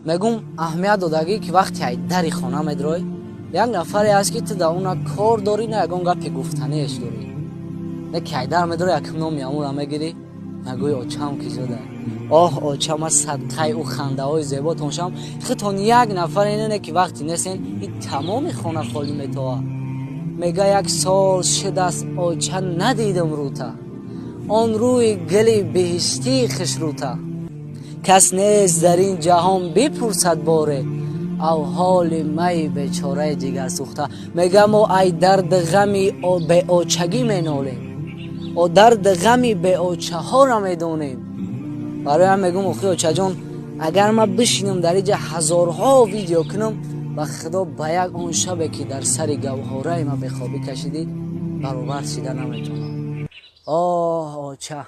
Мегум, аҳамият додагӣ, ки вақте ай дари хона медрой, як нафаре ҳаст, ки ту да уна кор дорӣ, на ягон гапи гуфтаниеш дорӣ, не ки ай дар медрой, якм номи амура мегирӣ, нагӯи: «Очам ки зода, оҳ, оча, ма садқаи ӯ хандаҳои зеботон шавам». Худтон як нафаре не, ки вақте нестен, и тамоми хона холӣ метова. Мега: «Як сол шудааст, оча, надидам рӯта, он рӯи гили беҳиштии хушрӯта. Кас нест дар ин ҷаҳон бипурсад боре авҳоли майи бечораи ҷигарсӯхта». Мега: «Мо ай дарди ғами беочагӣ менолем, о дарди ғами беочаҳоро медонем». Барои ҳам мегӯм, охи, очаҷон, агар ман бишинам дар иҷа ҳазорҳо видео кунам, ба Худо, ба як он шабе, ки дар сари гавҳораи ман бехобӣ кашидӣ, баробар шида наметавонам. Оҳ, оча.